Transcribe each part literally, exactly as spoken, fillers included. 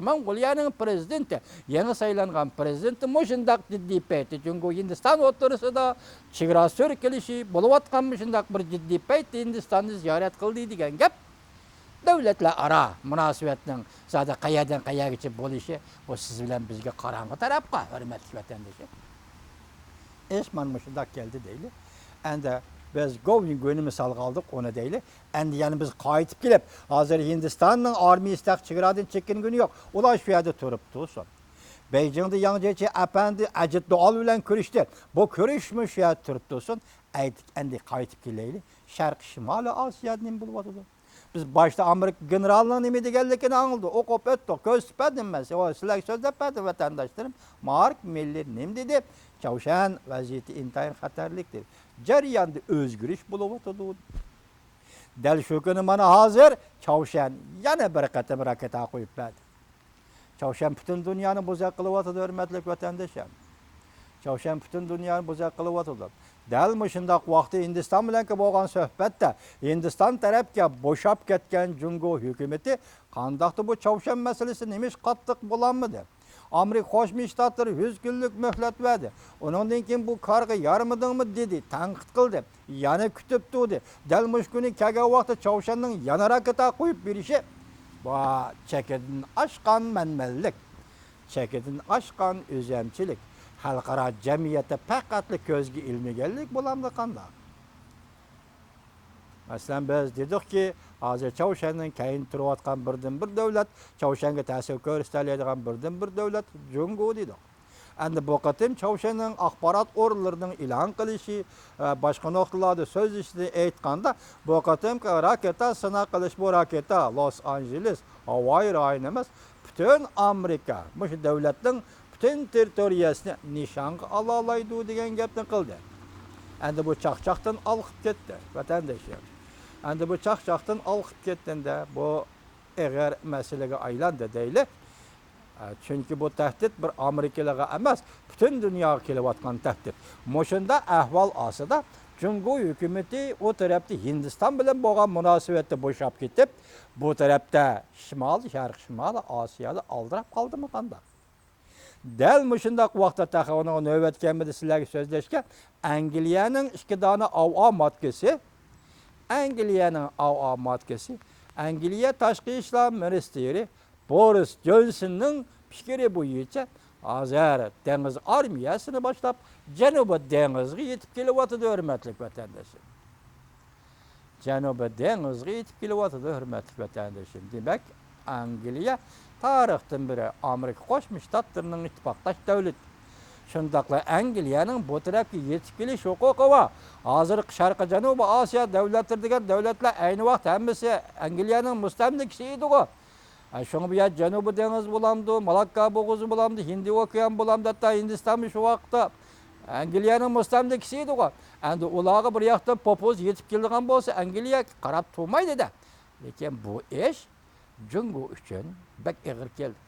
موڭغۇلىيەنىڭ پىرېزىدېنتى، يېڭى سايلانغان پىرېزىدېنتى مۇشۇنداق جىددىي پەيتتە جۇڭگو ھىندىستان ئوتتۇرىسىدا چېگرا سۈركىلىشى بولۇۋاتقان مۇشۇنداق بىر جىددىي پەيتتە ھىندىستاننى زىيارەت قىلدى دېگەن گەپ دۆلەتلەر ئارا مۇناسىۋەتنىڭ زادى قەيەردىن قەيەرگىچە بولۇشى، بۇ سىز بىلەن بىزگە قاراڭغۇ تەرەپقا، ھۆرمەتلىك ۋەتەندىشىم. ئىش مانا مۇشۇنداق كەلدى دەيلى. ئەندى بىز گوۋۇيۈەنگۈننى مىسالغا ئالدۇق، ئۇنى دەيلى. ئەندى يەنە بىز قايتىپ كېلىپ، ھازىر ھىندىستاننىڭ ئارمىيىسى تېخى چېگرادىن چېكىنگىنى يوق. ئۇلار شۇ يەردە تۇرۇپ تۇرسۇن. بەيجىڭدە ياڭ جيېچى ئەپەندى ئەجىت دۇئال بىلەن كۆرۈشتى. بۇ كۆرۈشمۇ شۇ يەردە تۇرۇپ تۇرسۇن. ئەيتىك، ئەندى قايتىپ كېلەيلى. شەرقىي شىمالىي ئاسىيادا نېمە بولۇۋاتىدۇ؟ بىز باشتا ئامېرىكا گېنېرالىنىڭ نېمە دېگەنلىكىنى ئاڭلىدۇق، ئوقۇپ ئۆتتۇق، كۆرسىتىپ بەردىم مەن سىزگە، سىلەرگە سۆزلەپ بەردىم ۋەتەنداشلىرىم. مارك مىللېر نېمە دېدى؟ چاۋشيەن ۋەزىيىتى ئىنتايىن خەتەرلىك دېدى. جەرياندا ئۆزگىرىش بولۇۋاتىدۇ. دەل شۇ كۈنى مانا ھازىر چاۋشيەن يەنە بىر قېتىم راكېتا قويۇپ بەردى. چاۋشيەن پۈتۈن دۇنيانى بوزەك قىلىۋاتىدۇ، ھۆرمەتلىك ۋەتەندىشىم. چاۋشيەن پۈتۈن دۇنيانى بوزەك قىلىۋاتىدۇ. دەل مۇشۇنداق ۋاقىتتا ھىندىستان بىلەنكى بولغان سۆھبەتتە، ھىندىستان تەرەپكە بوشاپ كەتكەن جۇڭگو ھۆكۈمىتى قانداقتۇ بۇ چاۋشيەن مەسىلىسى نېمىش قاتتىق بولالمىدى؟ ئامېرىكا قوشما شتاتلىرى يۈز كۈنلۈك مۆھلەت بەردى. ئۇنىڭدىن كېيىن بۇ كارغا يارىمىدىڭمۇ دېدى، تەنقىد قىلدى. يەنە كۈتۈپ تۇردى. دەل مۇشۇ كۈنى كەلگەن ۋاقىتتا چاۋشيەننىڭ يەنە راكېتا قويۇپ بېرىشى، بۇ چېكىدىن ئاشقان مەنمەنلىك، چېكىدىن ئاشقان ئۆزەمچىلىك، خەلقئارا جەمئىيەتتە پەقەتلا كۆزگە ئىلمىگەنلىك بولامدۇ قانداق؟ مەسىلەن، بىز دېدۇقكى، ھازىر چاۋشيەندىن كەينىدە تۇرۇۋاتقان بىردىنبىر دۆلەت، چاۋشيەنگە تەسىر كۆرسىتەلەيدىغان بىردىنبىر دۆلەت جۇڭگو دېدۇق. ئەمدى بۇ قېتىم چاۋشيەننىڭ ئاخبارات ئورۇنلىرىنىڭ ئېلان قىلىشى، ئە، باشقا نۇقتىلاردا سۆزلىشىدىن ئېيتقاندا، بۇ قېتىمقى راكېتا سىناق قىلىش، بۇ راكېتا لوس ئانژېلېس، ھاۋاي رايونى ئەمەس، پۈتۈن ئامېرىكا، مۇشۇ دۆلەتنىڭ پۈتۈن تېررىتورىيەسىنى نىشانغا ئالالايدۇ دېگەن گەپنى قىلدى. ئەمدى بۇ چاقچاقتىن ئالقىپ كەتتى، ۋەتەندىشىم. ئەمدى بۇ چاقچاقتىن ئالقىپ كەتكەندە، بۇ ئېغىر مەسىلىگە ئايلاندى دەيلى. ئە، چۈنكى بۇ تەھدىت بىر ئامېرىكىلىققا ئەمەس، پۈتۈن دۇنياغا كېلىۋاتقان تەھدىت. مۇشۇنداق ئەھۋال ئاستىدا جۇڭگو ھۆكۈمىتى ئۇ تەرەپتە ھىندىستان بىلەن بولغان مۇناسىۋەتتە بوشاپ كېتىپ، بۇ تەرەپتە شىمال، شەرقىي شىمالىي ئاسىيادا ئالدىراپ قالدىمۇ قانداق؟ دەل مۇشۇنداق ۋاقىتتا تېخى ئۇنىڭغا نۆۋەت كەلمىدى سىلەرگە سۆزلەشكە. ئەنگلىيەنىڭ ئىككى دانە ئاۋۇئا ماتكىسى، ئەنگلىيەنىڭ ئاۋۇئا ماتكىسى، ئەنگلىيە تاشقى ئىشلار مىنىستىرى بورىس جونسوننىڭ پىكرى بويىچە ھازىر دېڭىز ئارمىيەسىنى باشلاپ جەنۇبىي دېڭىزغا يېتىپ كېلىۋاتىدۇ، ھۆرمەتلىك ۋەتەنداشلار. جەنۇبىي دېڭىزغا يېتىپ كېلىۋاتىدۇ، ھۆرمەتلىك ۋەتەندىشىم. دېمەك، ئەنگلىيە تارىختىن بېرى ئامېرىكا قوشما شتاتلىرىنىڭ ئىتتىپاقداش دۆلىتى. شۇنداقلا ئەنگلىيەنىڭ بۇ تەرەپكە يېتىپ كېلىش ھوقۇقى بار. ھازىر شەرقىي جەنۇبىي ئاسىيا دۆلەتلىرى دېگەن دۆلەتلەر ئەينى ۋاقىت ھەممىسى ئەنگلىيەنىڭ مۇستەملىكىسى ئىدىغۇ. ھە، شۇڭا بۇ يەر جەنۇبىي دېڭىز بولامدۇ، مالاككا بوغۇزى بولامدۇ، ھىندىي ئوكيان بولامدۇ، ھەتتا ھىندىستانمۇ شۇ ۋاقىتتا ئەنگلىيەنىڭ مۇستەملىكىسى ئىدىغۇ. ئەمدى ئۇلارغا بىر ياقتىن پوپۇز يېتىپ كېلىدىغان بولسا، ئەنگلىيە قاراپ تۇرمايدۇ-دە. لېكىن بۇ ئىش جۇڭگو ئۈچۈن بەك ئېغىر كەلدى.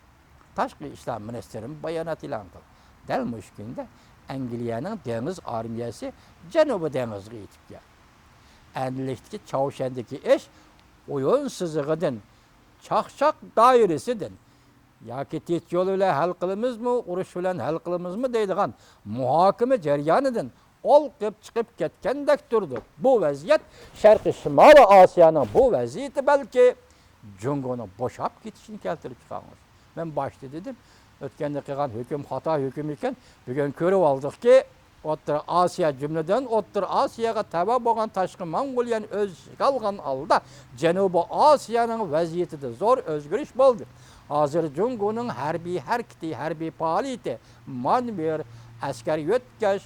تاشقى ئىشلار مىنىستىرىمۇ بايانات ئېلان قىلدى. دەل مۇشۇ كۈندە ئەنگلىيەنىڭ دېڭىز ئارمىيەسى جەنۇبىي دېڭىزغا يېتىپ كەلدى. ئەنلىكتىكى چاۋشيەندىكى ئىش ئويۇن سىزىقىدىن، چاقچاق دائىرىسىدىن ياكى تىت يولى بىلەن ھەل قىلىمىزمۇ، ئۇرۇش بىلەن ھەل قىلىمىزمۇ دەيدىغان مۇھاكىمە جەريانىدىن ئولقىپ چىقىپ كەتكەندەك تۇرىدۇ. بۇ ۋەزىيەت شەرقىي شىمالىي ئاسىيانىڭ بۇ ۋەزىيىتى بەلكى جۇڭگونىڭ بوشاپ كېتىشىنى كەلتۈرۈپ چىقارغان. مەن باشتا دېدىم، ئۆتكەندە قىلغان ھۆكۈم خاتا ھۆكۈم ئىكەن. بۈگۈن كۆرۈۋالدۇقكى، ئوتتۇرا ئاسىيا، جۈملىدىن ئوتتۇرا ئاسىياغا تەۋە بولغان تاشقى موڭغۇلىيەنى ئۆز ئىچىگە ئالغان ھالدا جەنۇبىي ئاسىيانىڭ ۋەزىيىتىدە زور ئۆزگىرىش بولدى. ھازىر جۇڭگونىڭ ھەربىي ھەرىكىتى، ھەربىي پائالىيىتى، مانېۋىر، ئەسكەر يۆتكەش،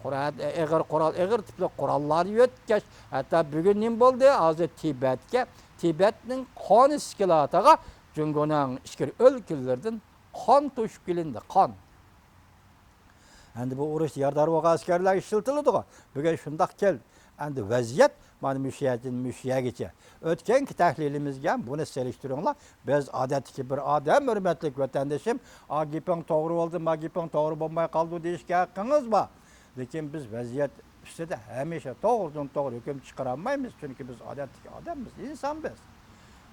قورال، ئېغىر قورال، ئېغىر تىپلىق قوراللارنى يۆتكەش، ھەتتا بۈگۈن نېمە بولدى؟ ھازىر تىبەتكە، تىبەتنىڭ قان ئىسكىلاتىغا جۇڭگونىڭ ئىچكىرى ئۆلكىلىرىدىن قان توشۇپ كېلىندى، قان. ئەمدى بۇ ئۇرۇشتا يارىدار بولغان ئەسكەرلەر ئىشلىتىلىدىغۇ. بۈگۈن شۇنداق كەلدى. ئەمدى ۋەزىيەت مانا مۇشۇ يەردىن مۇشۇ يەرگىچە. ئۆتكەنكى تەھلىلىمىزگە بۇنى سېلىشتۇرۇڭلار. بىز ئادەتتىكى بىر ئادەم، ھۆرمەتلىك ۋەتەندىشىم، ئا گېپىڭ توغرا بولدى، ما گېپىڭ توغرا بولماي قالدى دېيىشكە ھەققىڭىز بار. لېكىن بىز ۋەزىيەت ئۈستىدە ھەمىشە توغرىدىن توغرا ھۆكۈم چىقىرالمايمىز، چۈنكى بىز ئادەتتىكى ئادەممىز، ئىنسان بىز.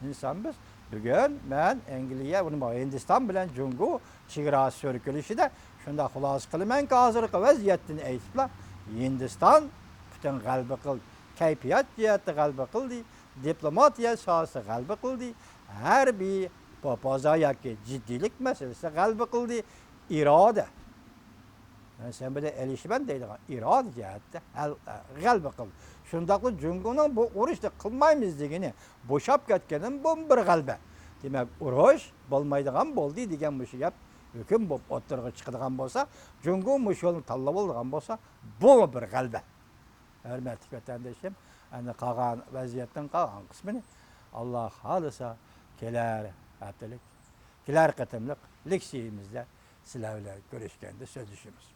ئىنسان بىز. بۈگۈن مەن ئەنگلىيە، بۇنى ھىندىستان بىلەن جۇڭگو چېگرا سۈركىلىشىدە شۇنداق خۇلاسە قىلىمەنكى، ھازىرقى ۋەزىيەتتىن ئېيتىپلا ھىندىستان پۈتۈن غەلىبە قىلدى. كەيپىيات جەھەتتە غەلىبە قىلدى، دىپلوماتىيە ساھەسىدە غەلىبە قىلدى، ھەربىي پوپوزا ياكى جىددىيلىك مەسىلىسىدە غەلىبە قىلدى. ئىرادە، مەن سەن بىلەن ئېلىشىمەن دەيدىغان ئىرادە جەھەتتە ھەل-، غەلىبە قىلدى. شۇنداقلا جۇڭگونىڭ بۇ ئۇرۇشنى قىلمايمىز دېگىنى، بوشاپ كەتكىنىمۇ بۇمۇ بىر غەلىبە. دېمەك، ئۇرۇش بولمايدىغان بولدى دېگەن مۇشۇ گەپ ھۆكۈم بولۇپ ئوتتۇرىغا چىقىدىغان بولسا، جۇڭگو مۇشۇ يولنى تاللاپ ئالىدىغان بولسا، بۇمۇ بىر غەلىبە. ھۆرمەتلىك ۋەتەندىشىم، ئەنە قالغان ۋەزىيەتنىڭ قالغان قىسمىنى، ئاللا خالىسا، كېلەر ھەپتىلىك، كېلەر قېتىملىق لېكسىيىمىزدە سىلەر بىلەن كۆرۈشكەندە سۆزلىشىمىز.